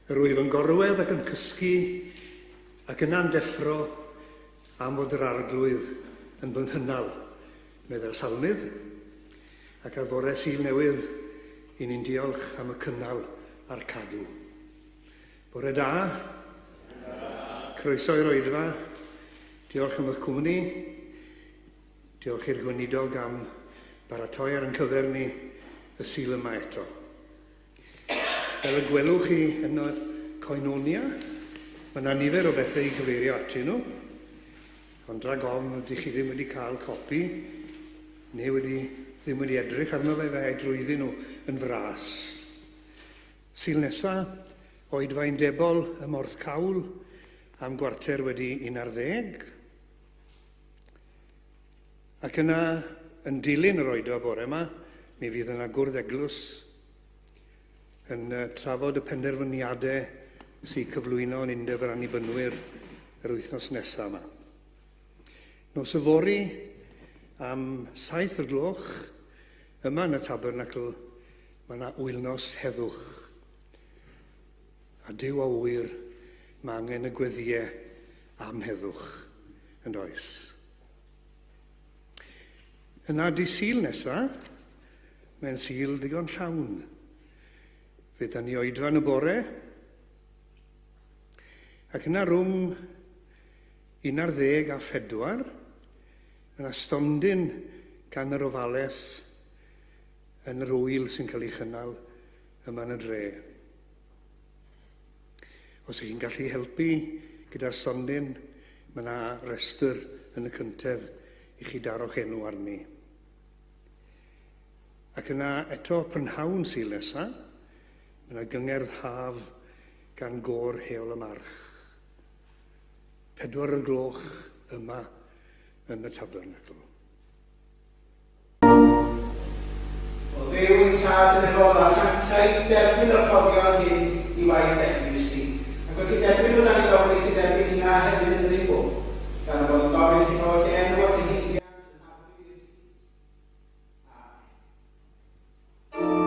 Yr wyf yn gorwedd ac yn cysgu, ac yna'n deffro am fod yr Arglwydd yn fy nghynnal, meddai'r Salmydd. Ac ar fore Sul Newydd, i ni'n diolch am y cynnal a'r cadw. Bore da. Croeso i'r oedfa. Diolch am eich cwmni. Diolch i'r gweinidog am baratoi ar ein cyfer ni y Sul yma eto. Fel y gwelwch chi yn y Koinonia, mae yna nifer o bethau i cyfeirio atyn nhw, ond rhag ofn ydych chi ddim wedi cael copi, neu wedi, ddim wedi edrych arno fe, fe ai drwyddyn nhw yn fras. Sul nesa, oedfa undebol ym Mhorthcawl am gwarter wedi 11. Ac yna, yn dilyn yr oedfa bore yma, mi fydd yna gwrdd eglwys yn trafod y penderfyniadau sy'n cyflwyno yn Undeb yr Annibynwyr yr wythnos nesaf yma. Nos yfory am 7 y gloch, yma yn y Tabernacl, mae yna wylnos heddwch. A Duw a ŵyr, mae angen y gweddïau am heddwch, yn does? Yna di Sul nesa, mae'n Sul digon llawn. Fe da ni oedfa yn y bore, ac yna rhwng 11 a 4, mae yna stondin gan yr ofalaeth yn yr ŵyl sy'n cael ei chynnal yma yn y dre. Os ych chi'n gallu helpu gyda'r stondin, mae yna restr yn y cyntedd i chi daro'ch enw arni. Ac yna eto prynhawn Sul nesa, mae yna gyngerdd haf gan Gôr Heol y March. 4 o'r gloch yma yn y Tabernacl. O Dduw ein Tad yn y golau sanctaidd, derbyn y rhoddion hyn i waith d'Eglwys di, ac wrth eu derbyn nhw dan ni'n gofyn i ti dderbyn ninna hefyd yn yr un modd, gan ein bod yn gofyn hyn oll yn enw a cyhoeddiant ein Harglwydd Iesu Grist. Amen.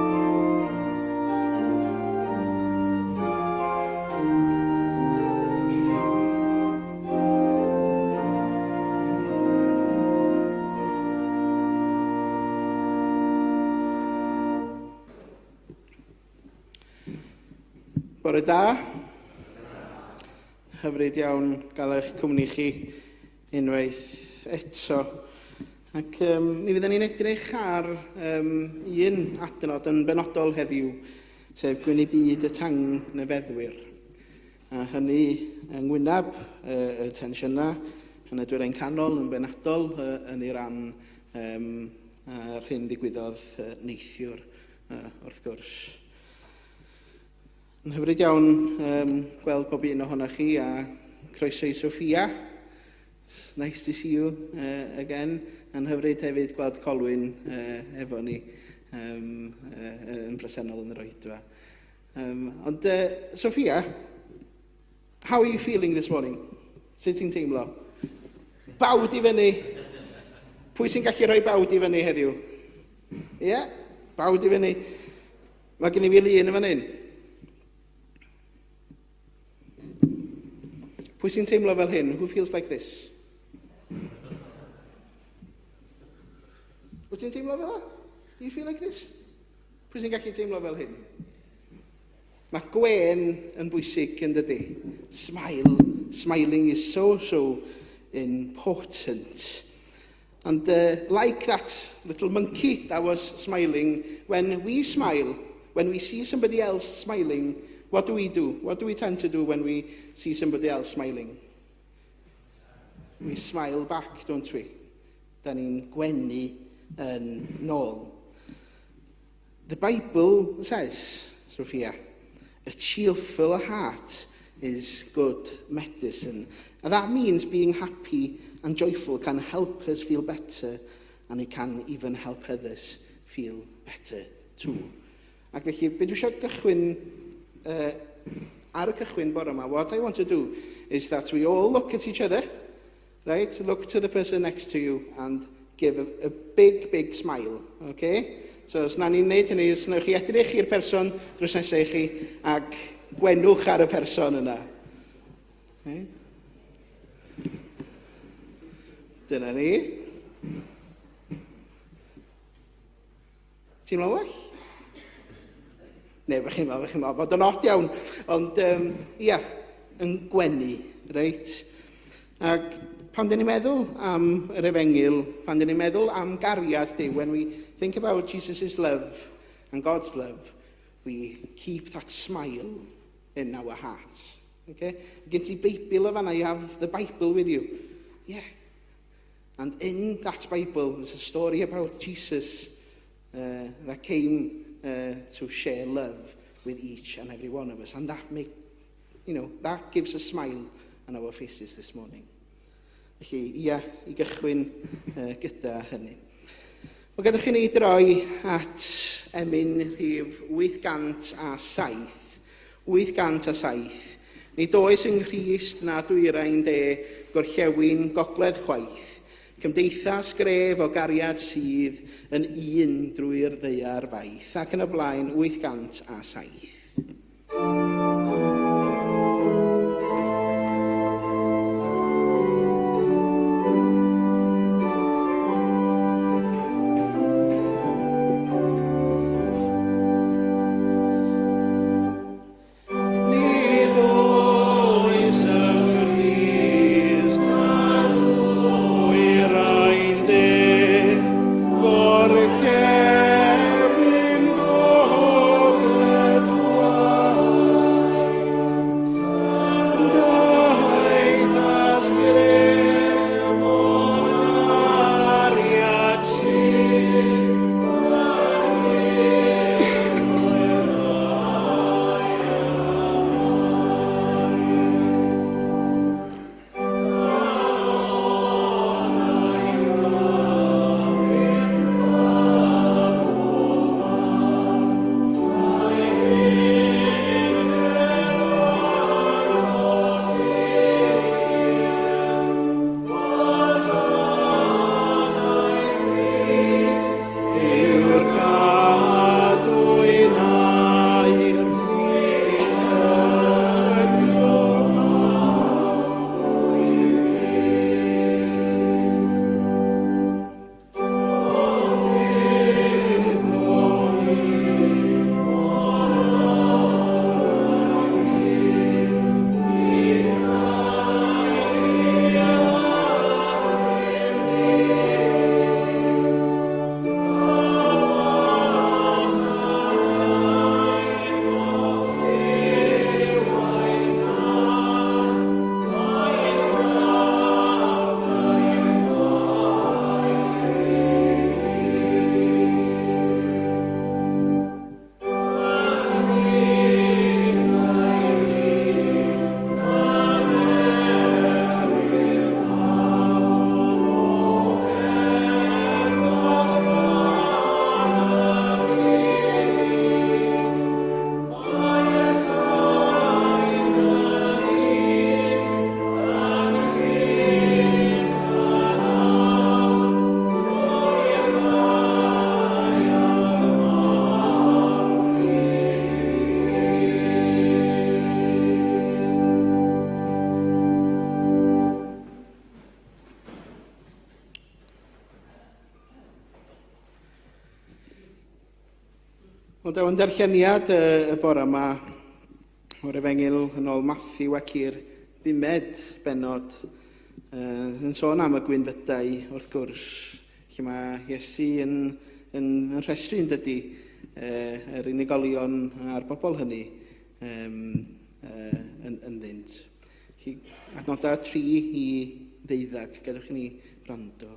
Bore da. Hyfryd iawn gael eich cwmni chi unwaith eto. Ac mi fydden ni'n edrych ar un adnod yn benodol heddiw, sef Gwyn eu Byd y Tangnefeddwyr. A hynny yng ngwyneb y tensiynau yn y Dwyrain Canol yn benodol yn Iran a'r hyn ddigwyddodd neithiwr, wrth gwrs. Yn hyfryd iawn gweld bob un ohonoch chi a croeso i Sophia. It's nice to see you again. Yn hyfryd hefyd gweld Colwyn efo ni yn bresennol yn yr oedfa. Ond Sophia, how are you feeling this morning? Sut ti'n teimlo? Bawd i fyny. Pwy sy'n gallu rhoi bawd i fyny heddiw? Ie, yeah, bawd i fyny. Mae gen i fi lun yn fan hyn. Pwy sy'n teimlo fel hyn? Who feels like this? Wyt ti'n teimlo fel 'na? Do you feel like this? Pwy sy'n gallu teimlo fel hyn? Mae gwên yn bwysig yn dydy. Smile. Smiling is so, so important. And like that little monkey that was smiling, when we smile, when we see somebody else smiling, what do we do? What do we tend to do when we see somebody else smiling? We smile back, don't we? Da ni'n gwenu yn nôl. The Bible says, Sophia, a cheerful heart is good medicine. And that means being happy and joyful can help us feel better and it can even help others feel better too. Ac felly, be dwi eisiau gychwyn ar y cychwyn bore yma, what I want to do is that we all look at each other, right? Look to the person next to you and give a big, big smile, okay? So, os na ni'n neud hynny, os wnewch chi edrych i'r person drws nesaf i chi ac Gwenwch ar y person yna. Okay. Dyna ni. Ti'n meddwl well? Neu, fych chi'n meddwl, fych chi'n meddwl bod yn od iawn. Ond, ia, yn gwenu, reit? Ac pan dyn ni'n meddwl am yr efengyl, pan dyn ni'n meddwl am gariad Duw, when we think about Jesus' love and God's love, we keep that smile in our hearts. Okay? Gen ti Beibl o fanna, you have the Bible with you. Yeah. And in that Bible, there's a story about Jesus that came to share love with each and every one of us. And that make, you know, that gives a smile on our faces this morning. Felly, ia, i gychwyn gyda hynny. Wel, gadewch i ni droi at emyn rhif 807. 807. Nid oes yng Nghrist na dwyrain de, gorllewin, gogledd chwaith. Cymdeithas gref o gariad sydd yn un drwy'r ddaear faith. Ac yn y blaen, 807. Nid oes yng Nghrist na dwyrain de, gorllewin gogledd chwaith. Daeth gref o gariad sydd Yw'r cadwyn aur sy'n cydio pawb. Wel, daw yn darlleniad y bore yma o'r Efengyl yn ôl Matthew ac i'r bumed bennod yn sôn am y gwynfydau wrth gwrs, lle mae Iesu yn, yn, yn rhestru yn dydy yr unigolion a'r bobl hynny um, yn, ynddynt. Felly, adnodau 3 i 12, gadewch i ni wrando.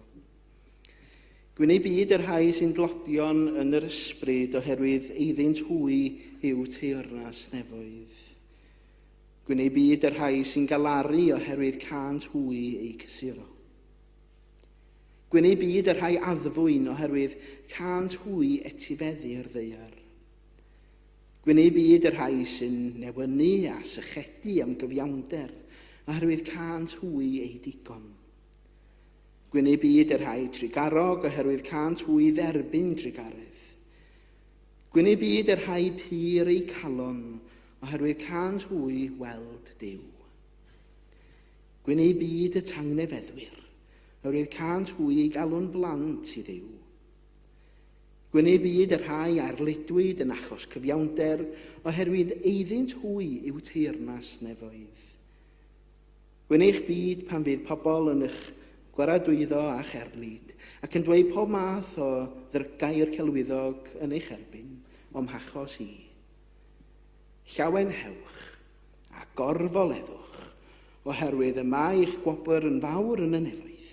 Gwyn eu byd y rhai sy'n dlodion yn yr ysbryd, oherwydd eiddynt hwy yw teyrnas nefoedd. Gwyn eu byd y rhai sy'n galaru, oherwydd cânt hwy eu cysuro. Gwyn eu byd y rhai addfwyn, oherwydd cânt hwy etifeddu'r ddaear. Gwyn eu byd y rhai sy'n newynu a sychedu am gyfiawnder, oherwydd cânt hwy eu digon. Gwyn eu byd y rhai trugarog, oherwydd cânt hwy dderbyn trugaredd. Gwyn eu byd y rhai pur eu calon, oherwydd cânt hwy weld Duw. Gwyn eu byd y tangnefeddwyr, oherwydd cânt hwy eu galw'n blant i Dduw. Gwyn eu byd y rhai a erlidwyd yn achos cyfiawnder, oherwydd eiddynt hwy yw teyrnas nefoedd. Gwyn eich byd pan fydd pobl yn eich gwaradwyddo a'ch erlid, ac yn dweud pob math o ddrygau'r celwyddog yn eich erbyn, o'm hachos i. Llawenhewch a gorfoleddwch, oherwydd y mae eich gwobr yn fawr yn y nefoedd.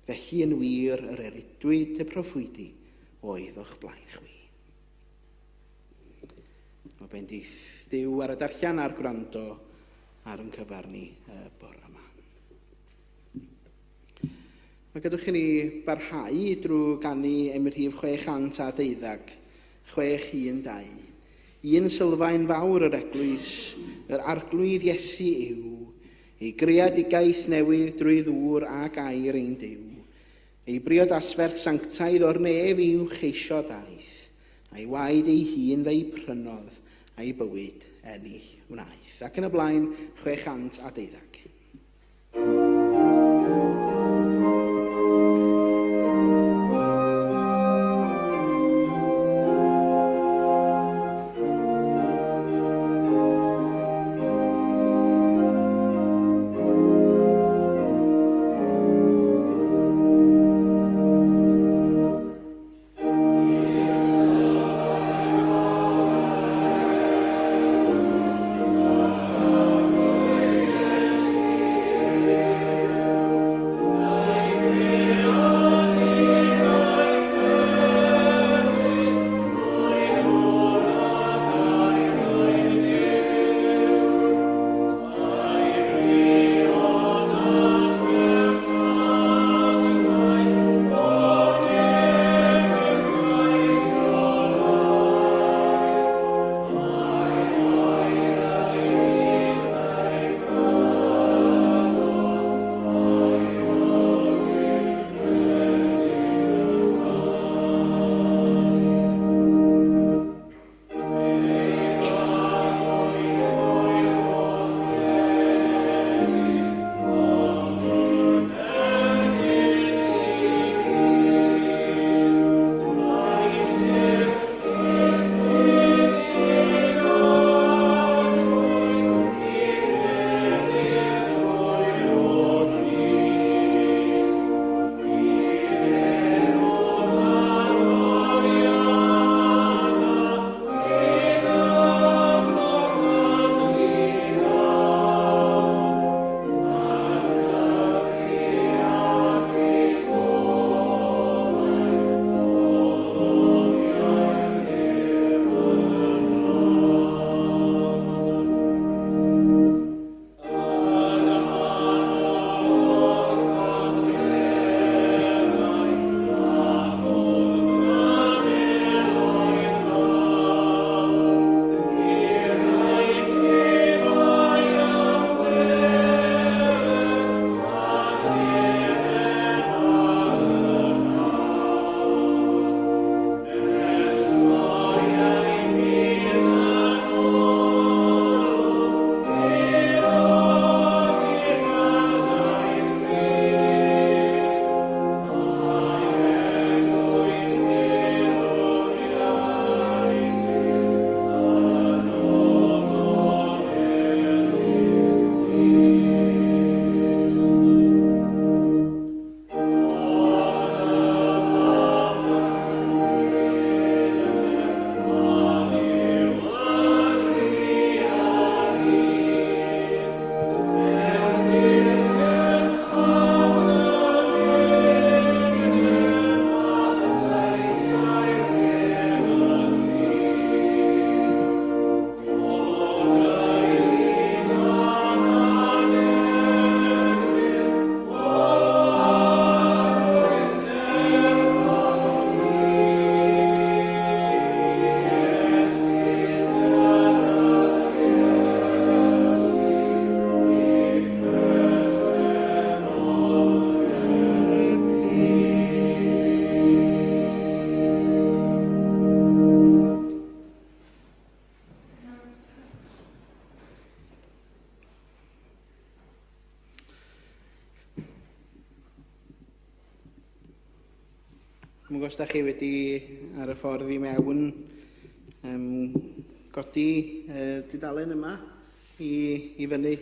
Felly yn wir yr erlidwyd y proffwydi oedd o'ch blaen chwi. O bendith Duw ar y darllen a'r gwrando ar yn cyfer ni y bore yma. Mae gadwch i ni barhau drwy ganu emyn rhif 612, 612. Un sylfaen fawr yr eglwys, yr Arglwydd Iesu yw, ei greadigaeth newydd drwy ddŵr ac air ein Duw. Ei briodasferch sanctaidd o'r nef i'w cheisio daeth, a'i waed ei hun fe'i prynodd, a'i bywyd ennill wnaeth. Ac yn y blaen, 612. Dwi'n gwybod os da chi wedi ar y ffordd i mewn um, godi uh, dudalen yma i, i fyny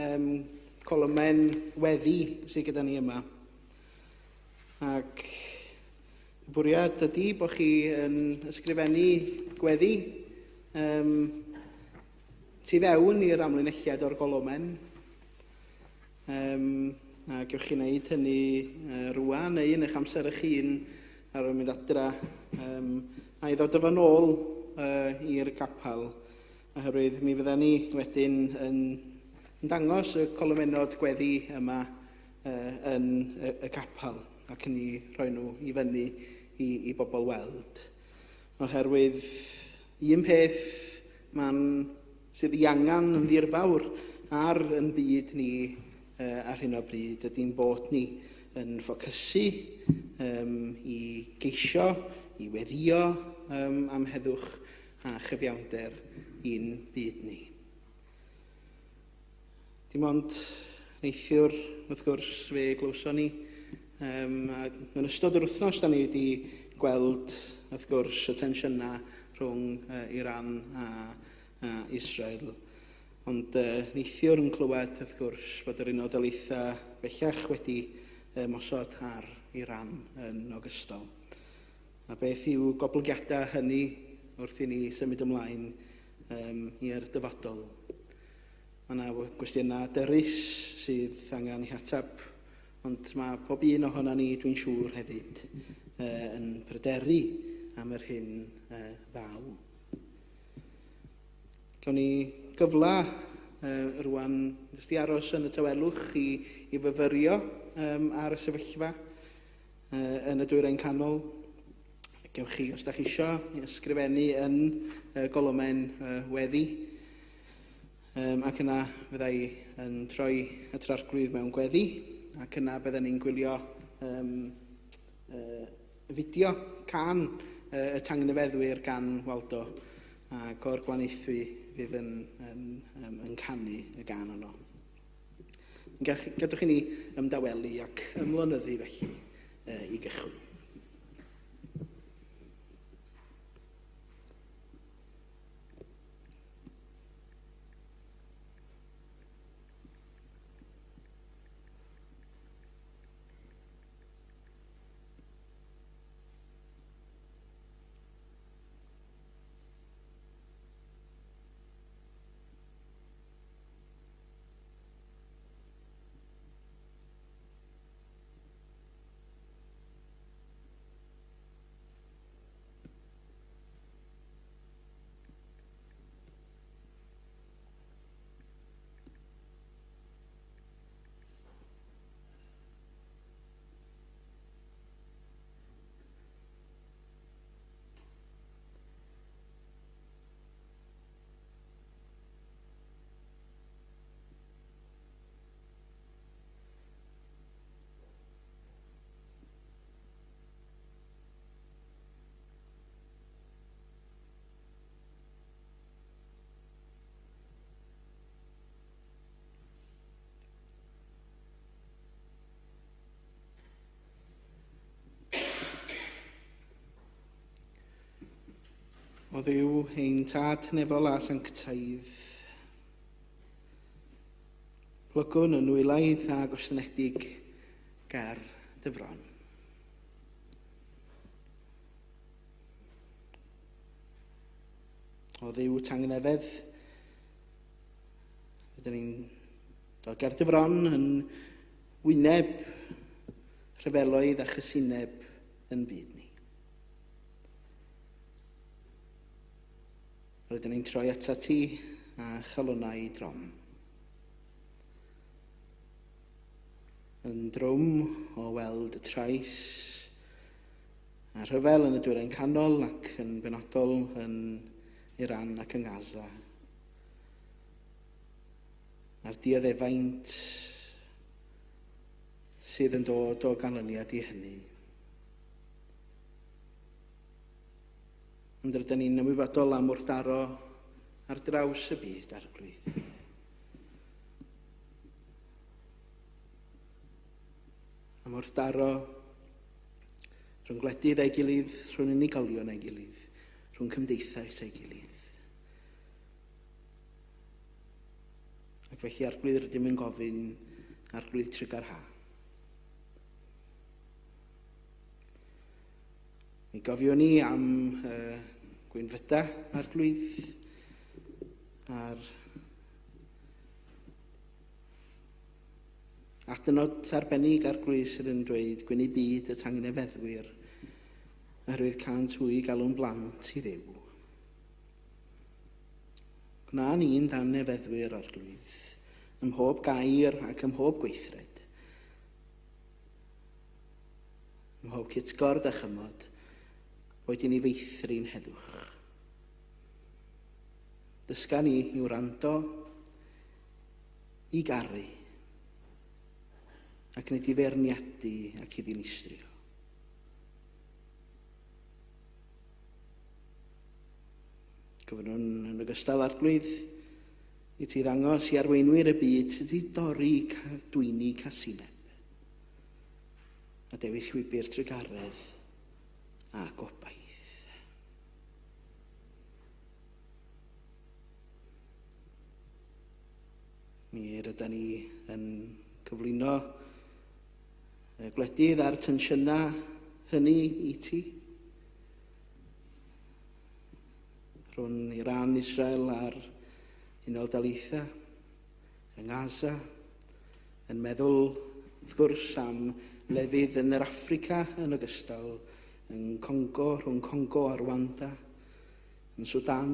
um, colomen weddi sydd gyda ni yma. Ac y bwriad ydy bod chi yn ysgrifennu gweddi um, tu fewn i'r amlinelliad o'r golomen. Um, a gewch chi wneud hynny uh, rwan neu yn eich amser eich hun ar ôl mynd adra. Um, a i ddod efo nôl uh, i'r capel, oherwydd mi fydden ni wedyn yn, yn dangos y colomennod gweddi yma uh, yn y, y capel ac yn ei rhoi nhw i fyny i, i bobl weld. Oherwydd un peth mae'n sydd ei angen yn ddirfawr ar yn byd ni uh, ar hyn o bryd ydy'n bod ni yn ffocysu um, i geisio, i weddio um, am heddwch a chyfiawnder i'n byd ni. Dim ond neithiwr, wrth gwrs, fe glywson ni. Um, a yn ystod yr wythnos, da ni wedi gweld, wrth gwrs, y tensiynau rhwng uh, Iran a, a Israel. Ond uh, neithiwr yn clywed, wrth gwrs, bod yr Unol Daleithiau bellach wedi ymosod ar Iran yn ogystal. A beth yw goblygiadau hynny wrth i ni symud ymlaen um, i'r dyfodol? Mae yna gwestiynau dyrys sydd angen eu hateb, ond mae pob un ohono ni, dwi'n siŵr hefyd, uh, yn pryderu am yr hyn uh, ddaw. Gawn ni gyfle uh, rwan jyst i aros yn y tawelwch i, i fyfyrio um, ar y sefyllfa uh, yn y dwyrain canol. Gewch chi, os da chi isio, i ysgrifennu yn uh, golomen uh, weddi. Um, ac yna fydda i yn troi y trarglwydd mewn gweddi, ac yna bydden ni'n gwylio um, uh, fideo can uh, y tangnefeddwyr gan Waldo ac o'r Glanaethwy fydd yn, yn, um, yn canu y gan yno. Gadwch i ni ymdawelu ac ymlonyddu felly uh, i gychwyn. O Dduw, ein Tad nefol a sanctaidd, plygwn yn wylaidd a gostynedig ger dy fron. O Dduw tangnefedd, rydyn ni'n dod ger dy fron yn wyneb rhyfeloedd a chysineb yn byd ni. Rydyn ni'n troi atat ti a chalonnau drom. Yn drwm o weld y trais a rhyfel yn y Dwyrain Canol ac yn benodol yn Iran ac yng Ngaza. A'r dioddefaint sydd yn dod o ganlyniad i hynny. Ond rydyn ni'n ymwybodol am wrthdaro ar draws y byd, Arglwydd. Am wrthdaro Rhwng gwledydd a'i gilydd, rhwng unigolion a'i gilydd, rhwng cymdeithas a'i gilydd. Ac felly, Arglwydd, rydym yn gofyn, Arglwydd trugarha. Mi gofiwn ni am Gwynfyda, Arglwydd, a'r adnod arbennig Arglwydd sydd yn dweud gwyn eu byd y tangnefeddwyr, oherwydd cânt hwy galw'n blant i Dduw. Gwna ni'n dangnefeddwyr, Arglwydd, ym mhob gair ac ym mhob gweithred. Ym mhob cytgord a chymod, boed i ni feithrin heddwch. Dysga ni i wrando, i garu, ac nid i feirniadu ac i ddinistrio. Gofynnwn yn ogystal, Arglwydd, i ti ddangos i arweinwyr y byd sut i dorri dwyni casineb a dewis llwybr trugaredd a gobaith. Mi rydan ni yn cyflwyno y gwledydd a'r tensiynau hynny i ti. Rhwng Iran, Israel a'r Unol Daleithiau, yng Ngaza, yn meddwl, wrth gwrs, am lefydd yn yr Affrica yn ogystal, yn Congo, rhwng Congo a Rwanda, yn Sudan,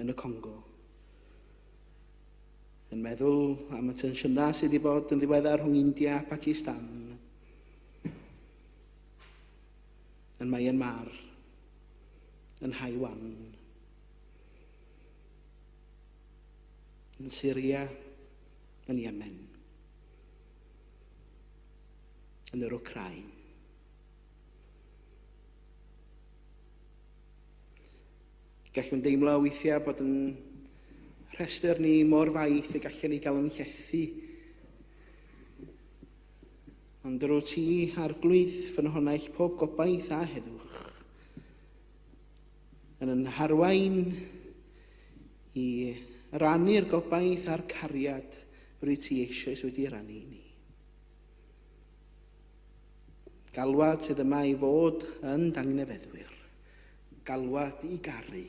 yn y Congo. Yn meddwl am y tensiynau sydd wedi bod yn ddiweddar rhwng India a Pakistan, yn Myanmar, yn Nhaiwan, yn Syria, yn Yemen, yn yr Wcráin. Gallwn deimlo weithiau bod yn rhestr ni mor faith y gallwn ni gael yn llethu. Ond yr wyt ti, Arglwydd, ffynhonnell pob gobaith a heddwch, yn yn harwain i rannu'r gobaith a'r cariad rwyt ti eisoes wedi rannu i ni. Galwad sydd yma i fod yn dangnefeddwyr. Galwad i garu.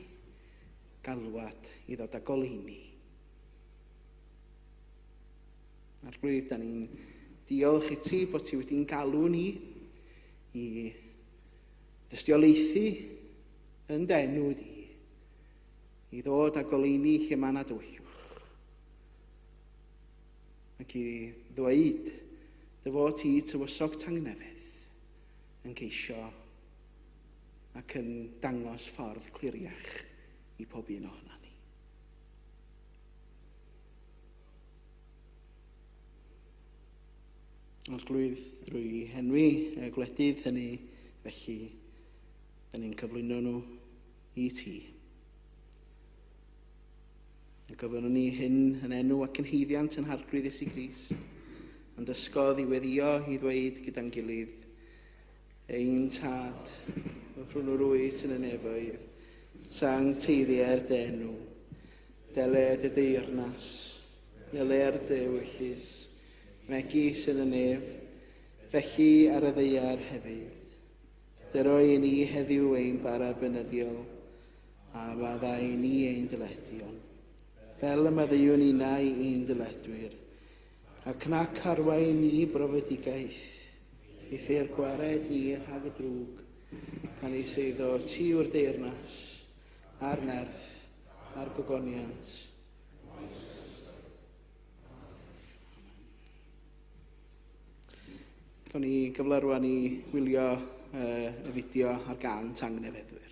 Galwad i ddod â goleuni. Arglwydd, da ni'n diolch i ti bod ti wedi'n galw ni i dystiolaethu yn dy enw di, i ddod â goleuni lle mae yna dywyllwch, ac i ddweud dy fod ti tywysog tangnefedd yn ceisio ac yn dangos ffordd cliriach i pob un ohono ni. Arglwydd, drwy henwi y gwledydd hynny, felly, da ni'n cyflwyno nhw i ti. A gofynnwn ni hyn yn enw ac yn haeddiant yn Harglwydd Iesu Grist, a'n dysgodd i weddïo i ddweud gyda'n gilydd, Ein Tad, rhwng yr wyt yn y nefoedd, sancteiddier dy enw, dele dy deyrnas, Wele'r dy ewyllys, megis yn y nef, felly ar y ddaear hefyd. Dyro i ni heddiw ein bara beunyddiol, a maddau i ni ein dyledion, fel y maddeuwn ninnau i'n dyledwyr, ac nac arwain ni brofedigaeth, eithr gwared ni rhag y drwg, canys eiddo ti yw'r deyrnas, a'r nerth, a'r gogoniant. Cawn ni gyfle rwan i wylio y fideo ar gân Tangnefeddwyr.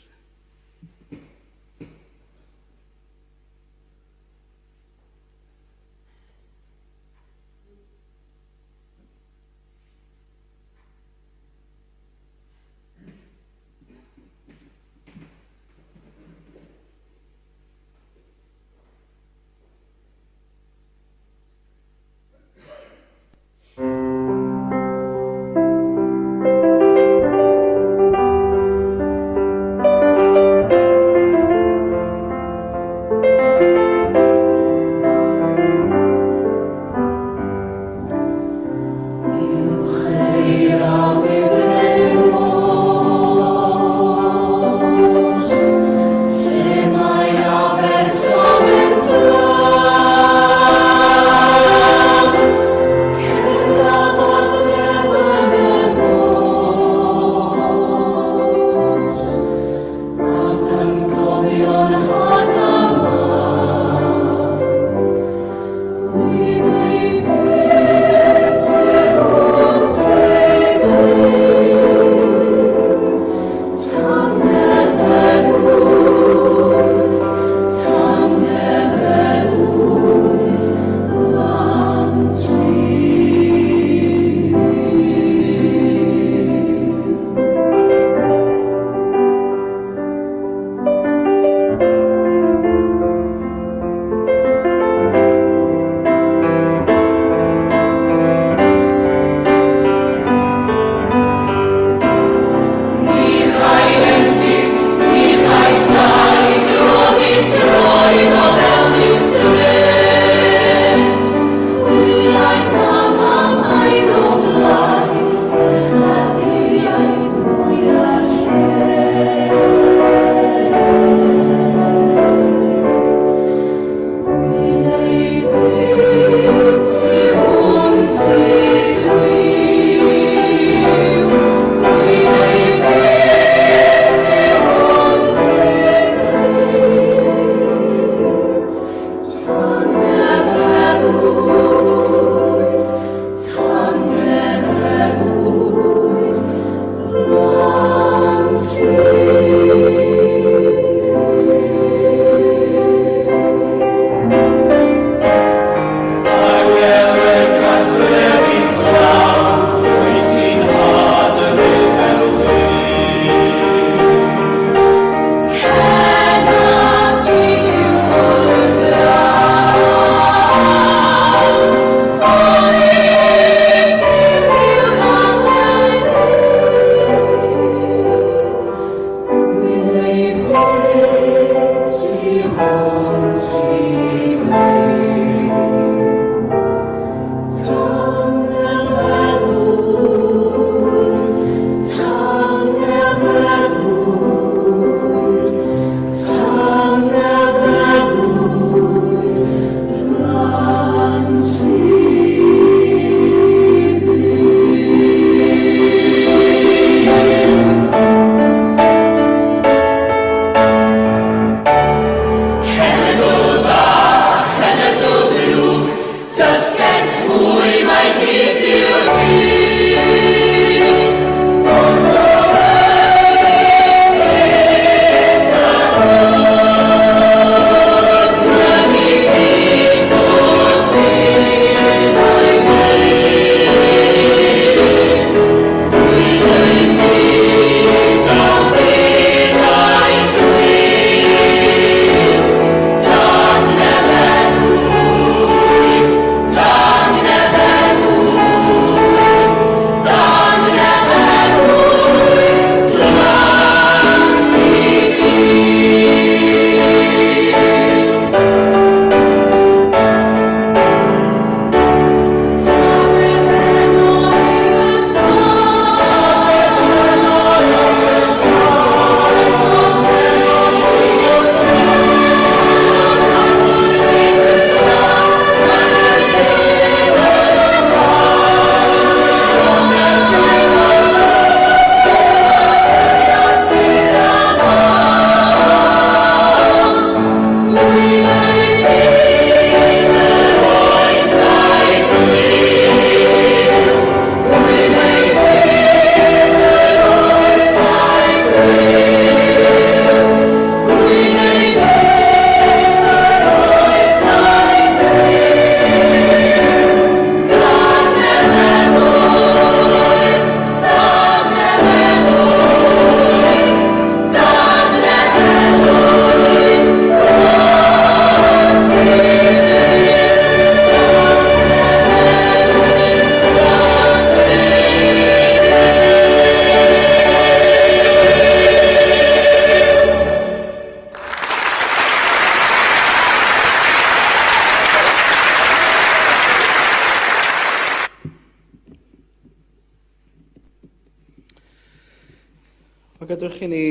O gadwch i ni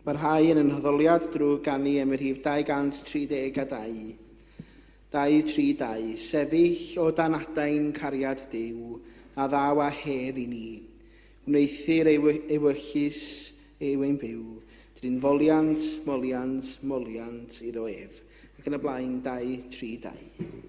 barhau yn ein haddoliad drwy ganu am y rhif 232. 232. Sefyll o dan adain cariad Duw a ddaw a hedd i ni. Wneuthur ei ewyllys yw ein byw. Drin foliant, moliant, moliant iddo ef. Ac yn y blaen 232.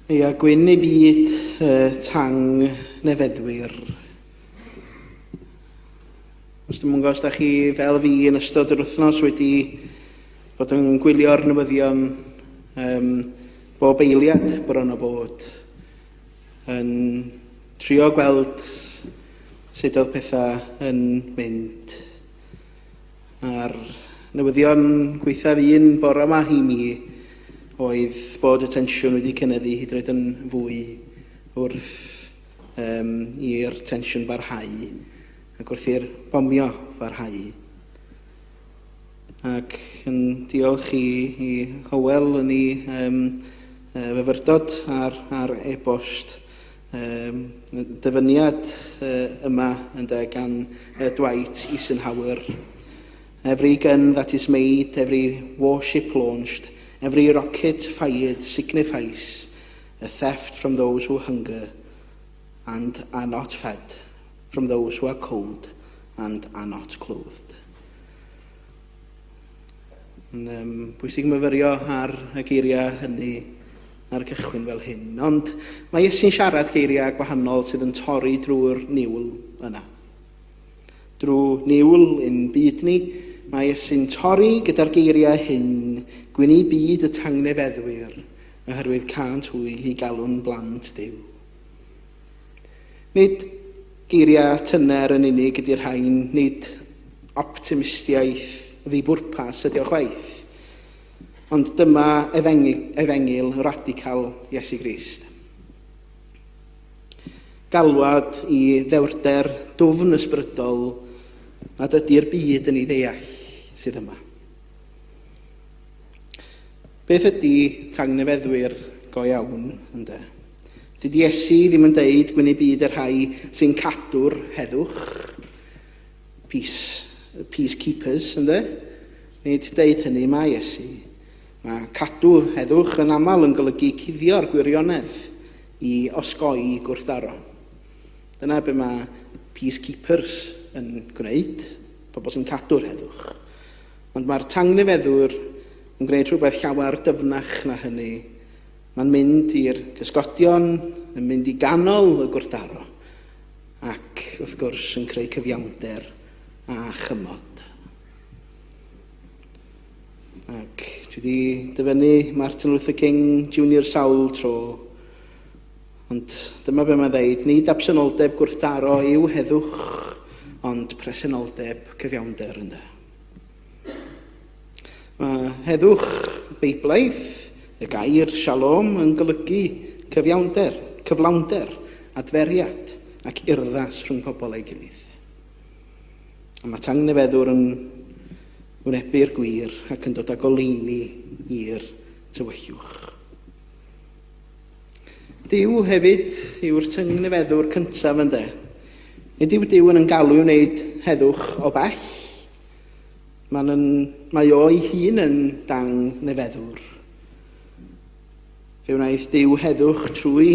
Ia, gwyn i byd tang nefeddwyr. Os dim yn gwybod os da chi fel fi yn ystod yr wythnos wedi bod yn gwylio'r newyddion um, bob eiliad bron o bod yn trio gweld sut oedd pethau yn mynd. A'r newyddion gwaethaf un bore yma i mi oedd bod y tensiwn wedi cynyddu hyd yn oed yn fwy wrth um, i'r tensiwn barhau ac wrth i'r bomio farhau. Ac yn diolch i, i Howell yn ei um, fyfyrdod ar, ar e-bost um, dyfyniad uh, yma ynde gan uh, Dwight Eisenhower. Every gun that is made, every warship launched, every rocket fired signifies a theft from those who hunger and are not fed, from those who are cold and are not clothed. Yn um, bwysig myfyrio ar y geiriau hynny ar y cychwyn fel hyn. Ond mae Iesu'n siarad geiriau gwahanol sydd yn torri drwy'r niwl yna. Drwy niwl ein byd ni, mae Iesu'n torri gyda'r geiriau hyn, gwyn i byd y tangnefeddwyr, oherwydd cânt hwy i galw'n blant Duw. Nid geiriau tyner yn unig ydy'r rhain, nid optimistiaeth ddibwrpas ydy o chwaith. Ond dyma efengyl, efengyl radical Iesu Grist. Galwad i ddewrder dwfn ysbrydol nad ydy'r byd yn ei ddeall sydd yma. Beth ydy tangnefeddwyr go iawn, ynde? Dydy Iesu ddim yn deud gwyn eu byd y rhai sy'n cadw'r heddwch, peace, peacekeepers, ynde? Nid deud hynny mae Iesu. Mae cadw heddwch yn aml yn golygu cuddio'r gwirionedd i osgoi gwrthdaro. Dyna be mae peacekeepers yn gwneud, pobl sy'n cadw'r heddwch. Ond mae'r tangnefeddwr yn gwneud rhywbeth llawer dyfnach na hynny. Mae'n mynd i'r cysgodion, yn mynd i ganol y gwrthdaro, ac wrth gwrs yn creu cyfiawnder a chymod. Ac dwi wedi dyfynnu Martin Luther King Jr sawl tro, ond dyma be mae'n dweud, nid absenoldeb gwrthdaro yw heddwch, ond presenoldeb cyfiawnder ynddo. Mae heddwch Beiblaidd, y gair shalom, yn golygu cyfiawnder, cyflawnder, adferiad ac urddas rhwng pobl a'i gilydd. A mae tangnefeddwr yn wynebu'r gwir ac yn dod â goleuni i'r tywyllwch. Duw hefyd yw'r tyngnefeddwr cyntaf ynde. Nid yw Duw yn yn galw i wneud heddwch o bell. Mae'n yn, mae o'i hun yn dangnefeddwr. Fe wnaeth Duw heddwch trwy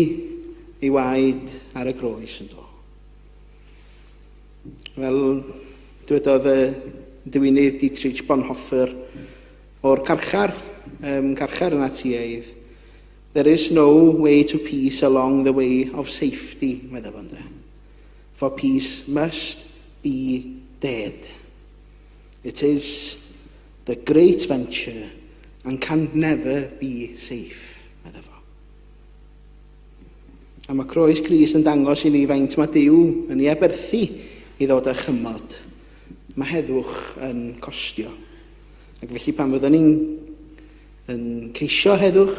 ei waed ar y groes yn do. Fel dywedodd y diwinydd Dietrich Bonhoeffer o'r carchar, um, carchar yn Natsiaidd, There is no way to peace along the way of safety, meddai fo ynde. For peace must be dead. It is the great venture and can never be safe, meddai fo. A mae croes Crist yn dangos i ni faint mae Duw yn ei aberthu i ddod â chymod. Mae heddwch yn costio. Ac felly pan fyddwn ni'n yn ceisio heddwch,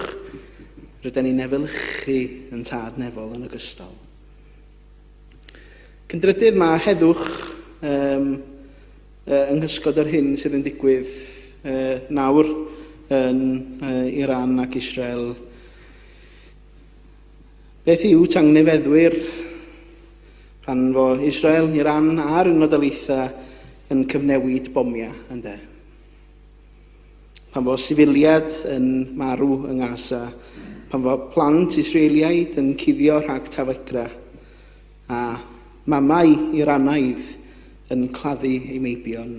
rydyn ni'n efelychu yn tad nefol yn ogystal. Cyndrydydd, mae heddwch um, yng nghysgod yr hyn sydd yn digwydd uh, nawr yn uh, Iran ac Israel. Beth yw tangnefeddwyr pan fo Israel, Iran a'r Unol Daleithiau yn cyfnewid bomiau, ynde? Pan fo sifiliad yn marw yng Ngaza, pan fo plant Israeliaid yn cuddio rhag tafegra, a mamau Iranaidd yn claddu eu meibion.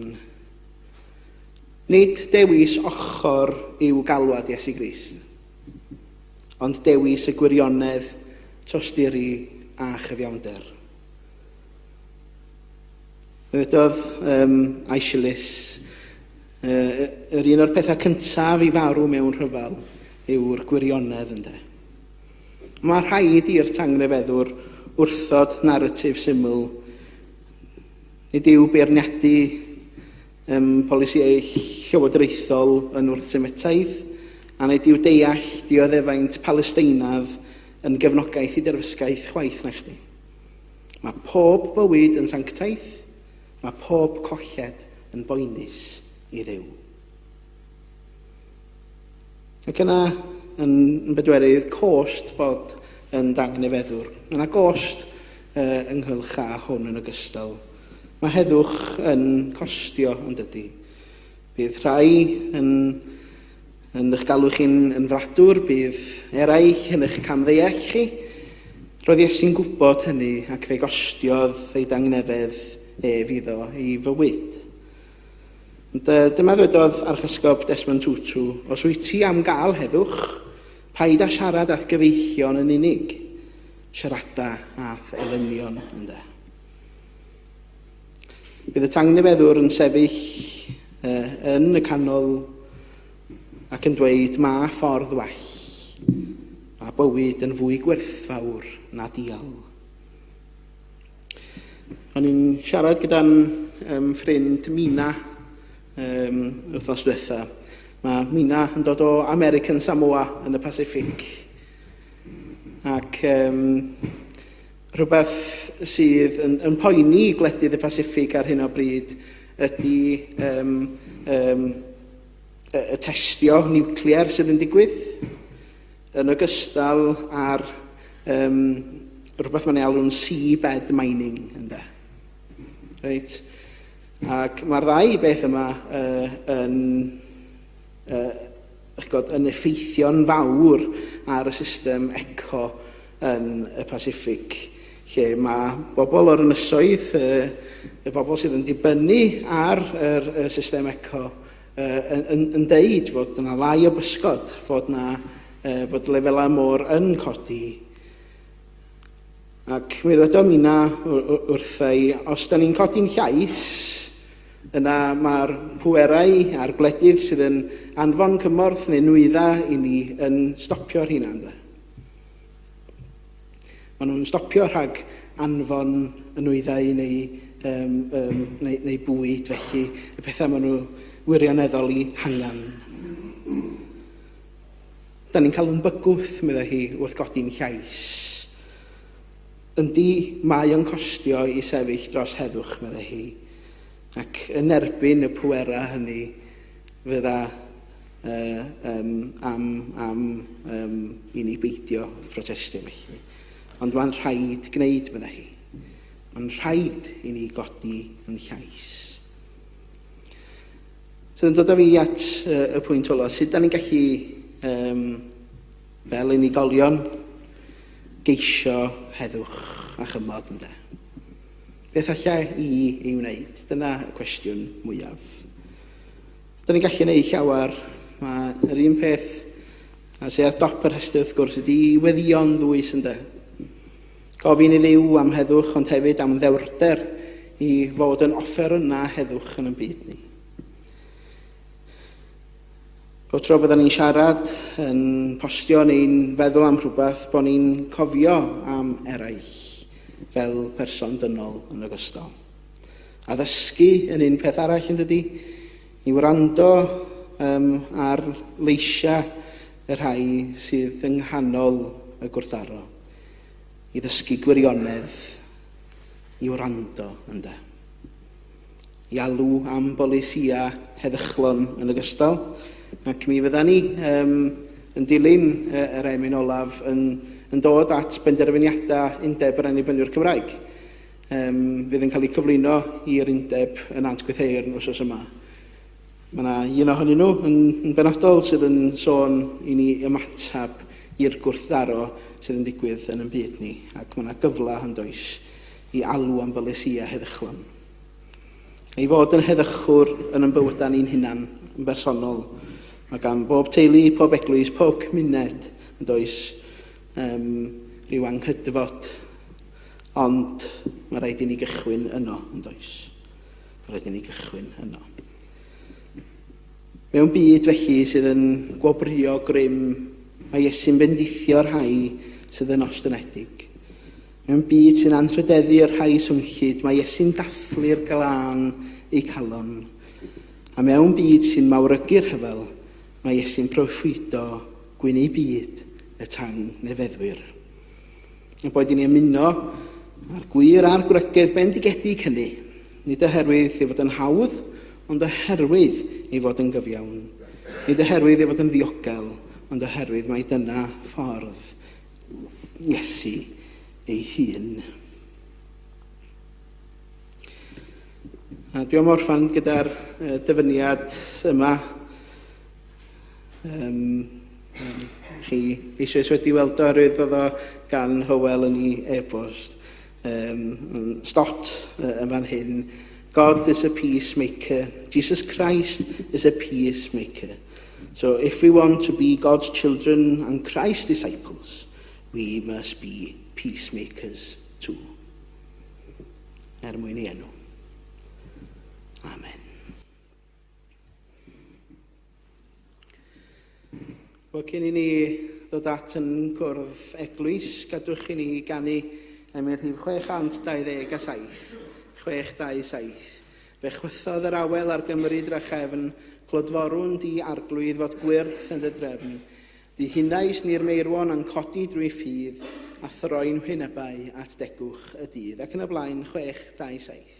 Nid dewis ochr yw galwad Iesu Grist. ond dewis y gwirionedd, tosturi a chyfiawnder. Dywedodd Aeschylus, yr un o'r pethau cyntaf i farw mewn rhyfel yw'r gwirionedd, ynde. Mae rhaid i'r tangnefeddwr wrthod naratif syml. Nid yw beirniadu polisïau llywodraethol yn wrthsemitaidd, a nid yw deall dioddefaint Palesteinaidd yn gefnogaeth i derfysgaeth chwaith, na chdi. Mae pob bywyd yn sanctaidd, mae pob colled yn boenus i Dduw. Ac yna, yn bedwerydd, cost bod yn dangnefeddwr. Mae yna gost ynghylch â hwn yn ogystal. Mae heddwch yn costio, yn dydy. Bydd rhai yn, yn eich galw chi'n yn fradwr, bydd eraill yn eich camddeall chi. Roedd Iesu'n gwybod hynny ac fe gostiodd ei dangnefedd ef iddo ei fywyd. Ond dyma ddwedodd Archesgob Desmond Tutu, os wyt ti am gael heddwch, paid â siarad â'th gyfeillion yn unig, siarada â'th elynion, ynde. Bydd y tangnefeddwr yn sefyll yn y canol ac yn dweud, mae ffordd well. Mae bywyd yn fwy gwerthfawr na dial. O'n i'n siarad gyda'n ffrind Mina wythnos diwetha. Mae Mina yn dod o American Samoa yn y Pacific. Ac rhywbeth sydd yn, yn poeni gwledydd y Pasifig ar hyn o bryd ydy y testio niwclear sydd yn digwydd, yn ogystal â'r rhywbeth mae'n ei alw'n seabed mining, ynde. Reit. Ac mae'r ddau beth yma yn, ch'god, yn effeithio'n fawr ar y system eco yn y Pasifig, lle mae bobl o'r ynysoedd, y bobl sydd yn dibynnu ar yr, y system eco, yn, yn, yn deud fod yna lai o bysgod, fod, na, bod lefelau môr yn codi. Ac mi ddwedodd Mina wrtha i, os da ni'n codi'n llais, yna mae'r pwerau a'r gwledydd sydd yn anfon cymorth neu nwyddau i ni yn stopio'r rheina, ynde? Maen nhw'n stopio rhag anfon y nwyddau neu, neu bwyd, felly y pethau maen nhw wirioneddol i hangan. Da ni'n cael yn bygwth, meddai hi, wrth godi'n llais. Yndi, mae o'n costio i sefyll dros heddwch, meddai hi, ac yn erbyn y pwerau hynny fydda am, am i ni beidio phrotestio felly. Ond mae'n rhaid gwneud, meddai hi. Mae'n rhaid i ni godi yn llais. Sydd yn dod â fi at y pwynt ola. Sut da ni'n gallu, fel unigolion, geisio heddwch a chymod, ynde? Beth alla i ei wneud? Dyna y cwestiwn mwyaf. Da ni'n gallu gwneud llawer. Mae yr un peth a sydd ar dop y rhestr wrth gwrs ydy weddïo'n ddwys ynde. Gofyn i Dduw am heddwch ond hefyd am ddewrder i fod yn offerynnau heddwch yn y byd ni. Bob tro byddwn ni'n siarad, yn postio neu'n feddwl am rhywbeth, bod ni'n cofio am eraill fel person dynol yn ogystal. Addysgu yn un peth arall yn dydy, i wrando ar leisiau y rhai sydd yng nghanol y gwrthdaro, i ddysgu gwirionedd, i wrando ynde. I alw am bolisïau heddychlon yn ogystal, ac mi fydda ni yn dilyn yr emyn olaf yn, yn dod at benderfyniadau Undeb yr Annibynwyr Cymraeg. Fydd yn cael eu cyflwyno i'r undeb yn Nant Gwrtheyrn wythnos yma. Mae yna un ohonyn nhw yn, yn benodol sydd yn sôn i ni ymateb i'r gwrthdaro sydd yn digwydd yn ein byd ni, ac mae yna gyfle yn does i alw am bolisïau heddychlon. I fod yn heddychwr yn ein bywydau ni'n hunan, yn bersonol. Mae gan bob teulu, pob eglwys, pob cymuned Yn does um, rhyw anghydfod, ond mae rhaid i ni gychwyn yno, yn does. Mae rhaid i ni gychwyn yno. Mewn byd felly sydd yn gwobrio grym, mae Iesu'n bendithio'r rhai sydd yn ostynedig. Mewn byd sy'n anrhydeddu'r rhai swnllyd, mae Iesu'n dathlu'r glân eu calon. A mewn byd sy'n mawrygu'r rhyfel, mae Iesu'n proffwydo gwyn eu byd y tangnefeddwyr. A boed i ni ymuno â'r gwir a'r gwragedd bendigedig hynny, nid oherwydd ei fod yn hawdd, ond oherwydd ei fod yn gyfiawn. Nid oherwydd ei fod yn ddiogel, ond oherwydd mai dyna ffordd Iesu ei hun. A dwi am orffan gyda'r dyfyniad yma. Um, chi eisoes wedi weld o oherwydd oedd o gan Hywel yn ei e-bost. Stot yn fan hyn. God is a peacemaker. Jesus Christ is a peacemaker. So if we want to be God's children and Christ's disciples, we must be peacemakers too. Er mwyn ei enw. Amen. Wel, cyn i ni ddod at yn cwrdd eglwys, gadwch i ni ganu emyn rhif 627, 627. Fe chwythodd yr awel ar Gymru drachefn, clodforwn di arglwydd fod gwyrth yn dy drefn. Di hunais ni'r meirwon a'n codi drwy ffydd, a throi'n hwynebau at degwch y dydd. Ac yn y blaen, 627.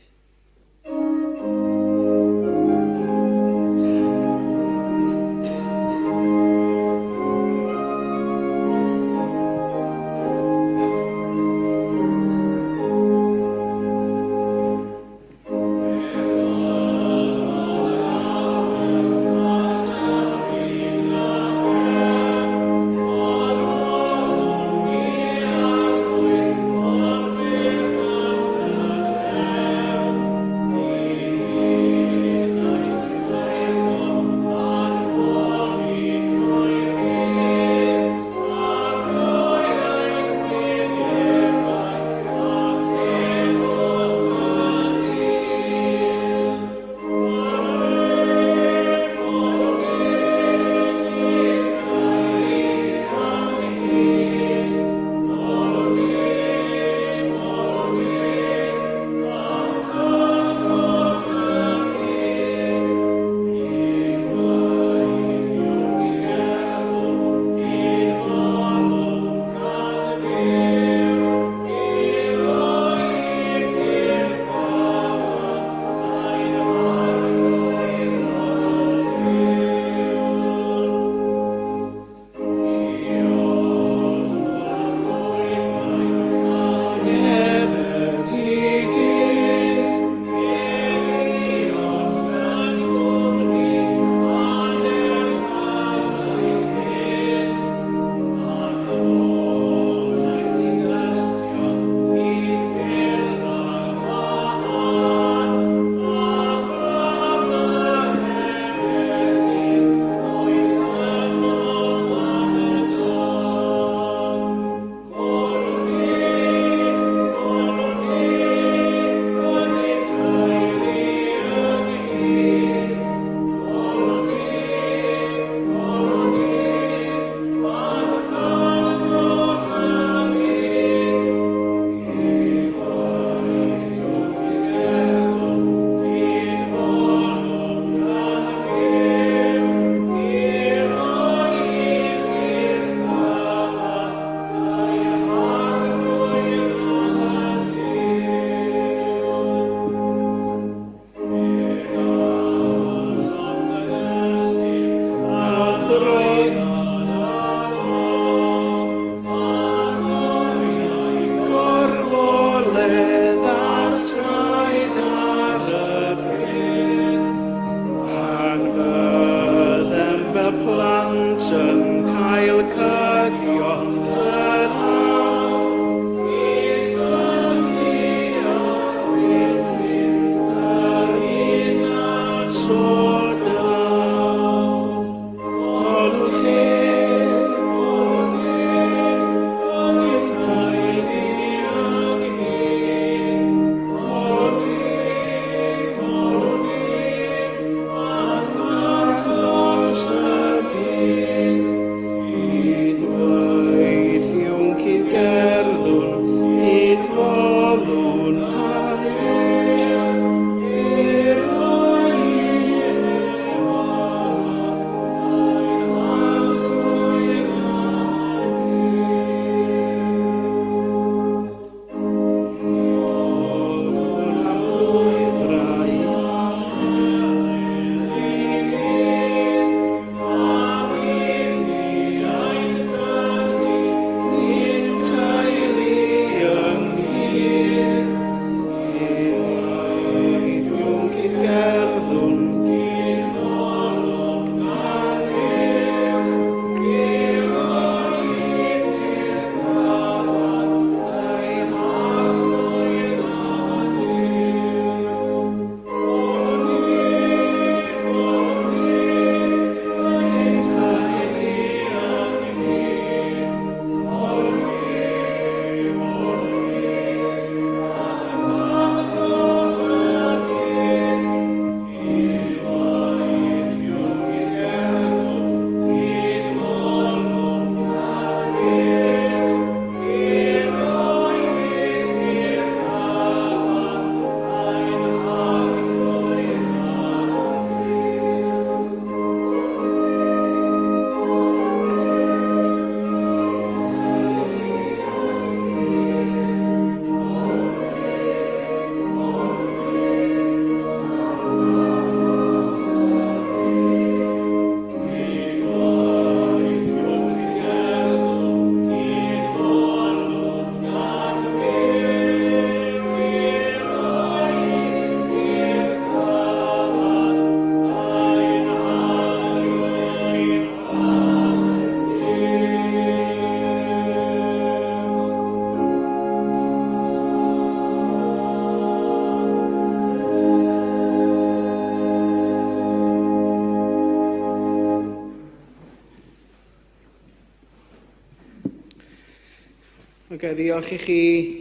Ok, ddiolch i chi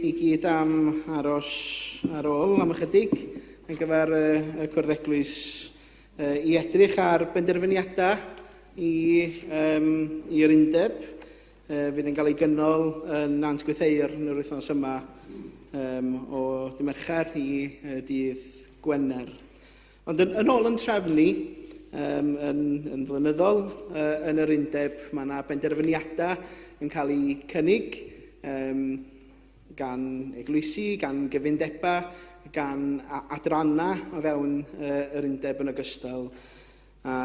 i gyd am aros ar ôl am ychydig yn gyfer y, y Cwrdd Eglwys i edrych ar benderfyniadau i, um, i'r undeb fydd yn cael ei gynnal yn Nant Gwytheir yn yr wythnos yma um, o dy Mercher i dydd Gwener. Ond yn, yn ôl yn trefn ni, um, yn, yn flynyddol uh, yn yr undeb, mae yna benderfyniadau yn cael eu cynnig um, gan eglwysi, gan gyfundebau, gan adrannau o fewn uh, yr undeb yn ogystal. A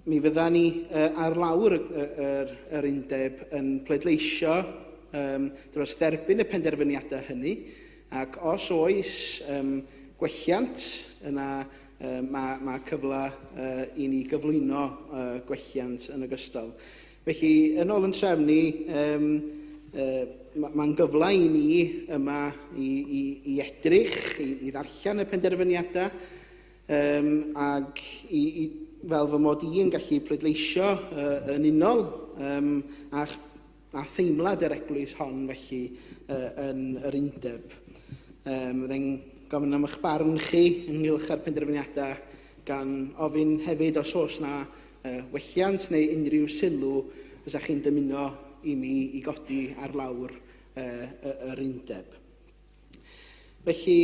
mi fydda ni uh, ar lawr yr, yr, yr undeb yn pleidleisio um, dros dderbyn y penderfyniadau hynny, ac os oes um, gwelliant, yna um, mae, mae cyfle uh, i ni gyflwyno uh, gwelliant yn ogystal. Felly, yn ôl yn trefn ni, um, uh, mae'n gyfle i ni yma i, i, i edrych, i, i ddarllen y penderfyniadau, Um, ac i, i, fel fy mod i yn gallu pleidleisio uh, yn unol um, a, a theimlad yr eglwys hon felly uh, yn yr undeb. Um, Fyddai'n gofyn am eich barn chi ynghylch â'r penderfyniadau gan ofyn hefyd os oes na uh, welliant neu unrhyw sylw fysa chi'n dymuno i mi i godi ar lawr uh, yr undeb. Felly,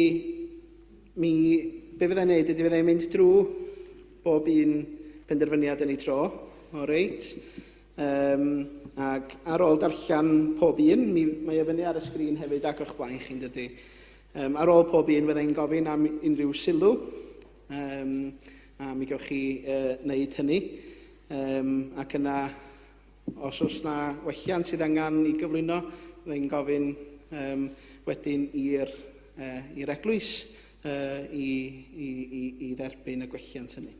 mi, be fyddai'n neud ydy fyddai'n mynd drwy bob un penderfyniad yn ei tro, o reit. Um, ac ar ôl darllen pob un, mi, mae o fyny ar y sgrin hefyd ac o'ch blaen chi'n dydy. Um, ar ôl pob un fyddai'n gofyn am unrhyw sylw, um, a mi gewch chi uh, wneud hynny. Um, ac yna Os oes 'na welliant sydd angen i gyflwyno, fydda i'n gofyn um, wedyn i'r uh, i'r eglwys uh, i, i, i, i dderbyn y gwelliant hynny.